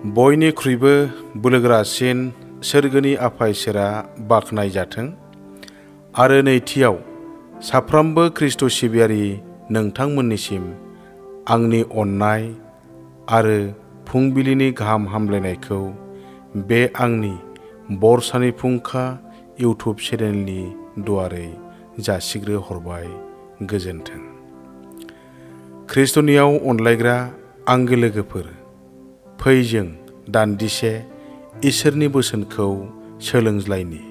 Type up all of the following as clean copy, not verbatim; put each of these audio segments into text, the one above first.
बयनिख्रुइबो बोलोगोरासिन सोरगोनि आफा इसोरा बाख्नायजाथों। आरो नैथियाव साफ्रोमबो ख्रिस्ट' सिबियारि नोंथांमोननिसिम आंनि अननाय आरो फुंबिलिनि गाहाम हामलायनायखौ बे आंनि बरसानि फुंखा इउटुब चेनेलनि दुवारै जासिग्रो हरबाय। गोजोन्थों। ख्रिस्ट'नियाव अनलायग्रा आंगो लोगोफोर, फै जों दान्दिसे इसोरनि बोसोनखौ सोलोंज्लायनि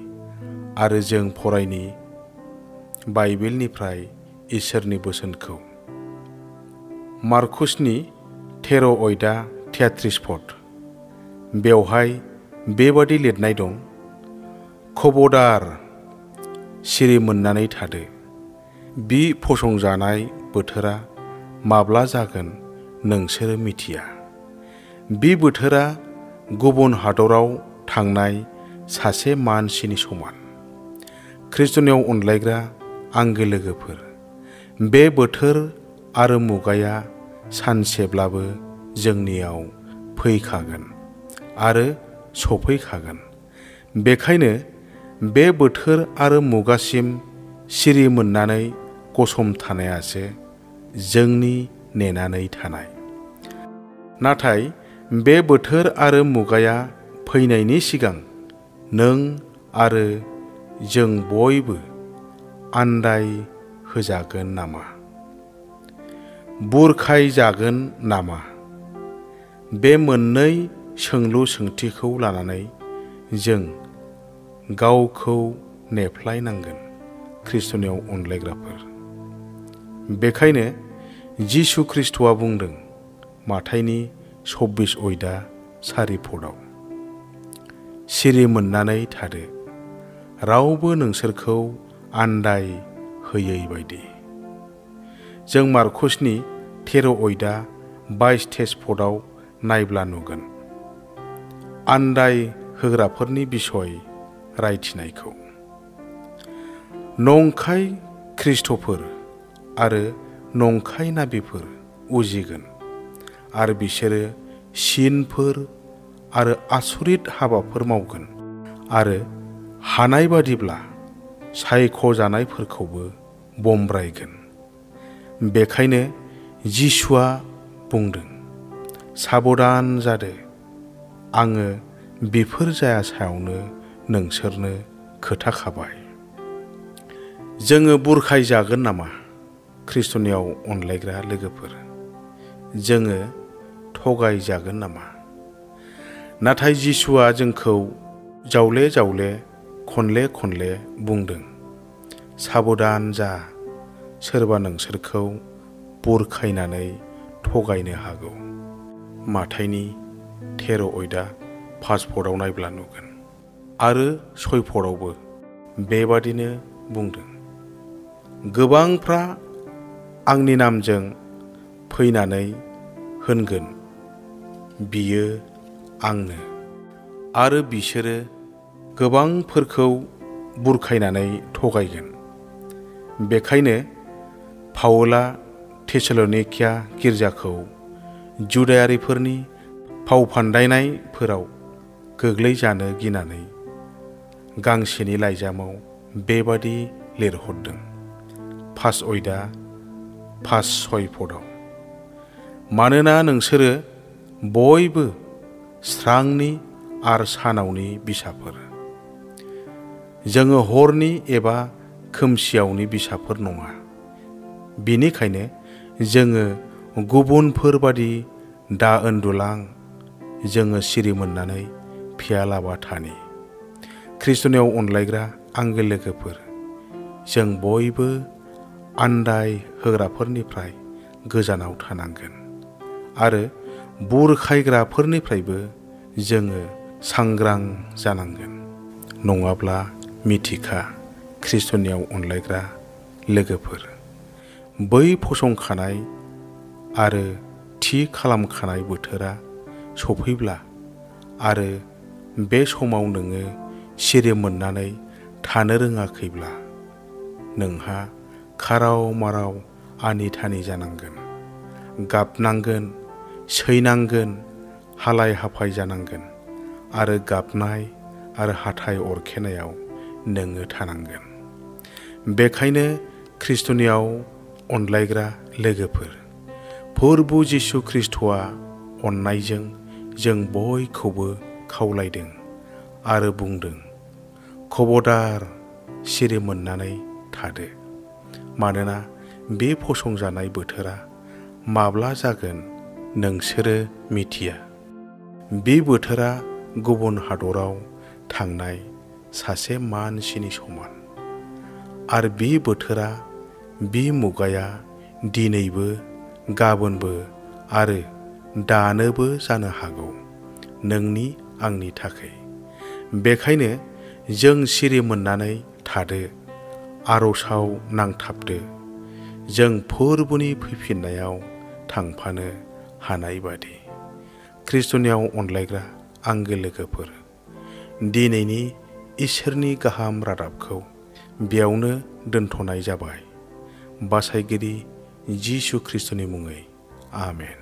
आरो जों फरायनि बाइबेलनिफ्राय इसोरनि बोसोनखौ। मार्कुसनि 13:33 बेवहाय बेबादि लिरनाय दं, खबरदार सिरि मोननानै थादो, बि फसंजानाय बोथोरा माब्ला जागोन नोंसोरो मिथिया। बि बोथोरा गुबुन हादराव थांनाय सासे मानसिनि समान। ख्रिस्ट'नियाव अनलायग्रा आंगो लोगोफोर, बे बोथोर आरो मुगाया सानसेब्लाबो जोंनियाव फैखागोन आरो सफैखागोन। बेखायनो बे बोथोर आरो मुगासिम सिरि मोननानै गसंथानायासो जोंनि नेनानै थानाय। नाथाय बे बोथोर आरो मुगाया फैनायनि सिगां नों आरो जों बयबो आन्दाय होजागोन नामा? बुरखाय जागोन नामा? बे मोननै सोंलु सोंथिखौ लानानै जों गावखौ नेफ्लायनांगोन। ख्रिस्ट'नियाव अनलायग्राफोर, बेखायनो जिसु ख्रिस्ट'आ बुंदों माथाइनि 24:4 सिरि मोननानै थादो, रावबो नोंसोरखौ आन्दाय होयै बायदि। जों मार्कुसनि 13:22 नायब्ला नुगोन आन्दाय होग्राफोरनि बिसय रायथिनायखौ। नंखाय ख्रिस्ट'फोर आरो नंखाय नाबिफोर उजिगोन आरो बिसोरो सिनफोर आरो आसुरित हाबाफोर मावगोन आरो हानाय बादिब्ला सायख'जानायफोरखौबो बमब्रायगोन। बेखायनो जिसुआ बुंदों, साबधान जादो, आङो बेफोर जाया सायावनो नोंसोरनो खोथाखाबाय। जोङो बुरखाय जागोन नामा? ख्रिस्ट'नियाव अनलायग्रा लोगोफोर, जोङो थगाय जागोन नामा? नाथाय जिसुआ जोंखौ जावले जावले खनले खनले बुंदों, साबधान जा, सोरबा नोंसोरखौ बुरखायनानै थगायनो हागौ। माथाइनि 13:5 नायब्ला नुगोन आरो 6 बेबादिनो बुंदों, गोबांफ्रा आंनि नामजों फैनानै होनगोन, बियो आंनो, आरो बिसोरो गोबांफोरखौ बुरखायनानै थगायगोन। बेखायनो पाउला थेसलनिकिया गिर्जाखौ जुदायारिफोरनि फावफान्दायनायफोराव गोग्लैजानो गिनानै गांसेनि लाइजामाव बेबादि लिरहरदों, 5:5-6 मानोना नोंसोरो बयबो स्रांनि आरो सानावनि बिसाफोर। जोङो हरनि एबा खोमसियावनि बिसाफोर नङा। बिनिखायनो जोङो गुबुनफोरबादि दा उन्दुलां, जोङो सिरि मोननानै फियालाबा थानि। ख्रिस्ट'नियाव अनलायग्रा आंगो लोगोफोर, जों बयबो आन्दाय होग्राफोरनिफ्राय गोजानाव थानांगोन आरो बुरखायग्राफोरनिफ्रायबो जोङो सांग्रां जानांगोन। नङाब्ला मिथिखा ख्रिस्ट'नियाव अनलायग्रा लोगोफोर, बै फसंखानाय आरो थि खालामखानाय बोथोरा सफैब्ला आरो बे समाव नोङो सिरि मोननानै थानो रोङाखैब्ला नोंहा खाराव माराव आनि थानि जानांगोन, गाबनांगोन, सैनांगोन, हालाय हाफाय जानांगोन आरो गाबनाय आरो हाथाय अरखेनायाव नोङो थानांगोन। बेखायनो ख्रिस्टनियाव अनलायग्रा लोगोफोर, प्रभु जिसु ख्रिस्टआ अननायजों जों बयखौबो खावलायदों आरो बुंदों, खबरदार सिरि मोननानै थादो, मानोना बे फसंजानाय बोथोरा माब्ला जागोन नोंसोरो मिथिया। बे बोथोरा गुबुन हादराव थांनाय सासे मानसिनि समान, आरो बे बोथोरा, बे मुगाया दिनैबो गाबोनबो आरो दानोबो जानो हागौ नोंनि आंनि थाखाय। बेखायनो जों सिरि मोननानै थादो, आर'जआव नांथाबदो, जों फोरबोनि फैफिननायाव थांफानो हानाय बादि। ख्रिस्टनियाव अनलायग्रा आंगो लोगोफोर, दिनैनि इसोरनि गाहाम रादाबखौ बेयावनो दोनथ'नाय जाबाय। बासायगिरि जिसु ख्रिस्टनि मुङै आमेन।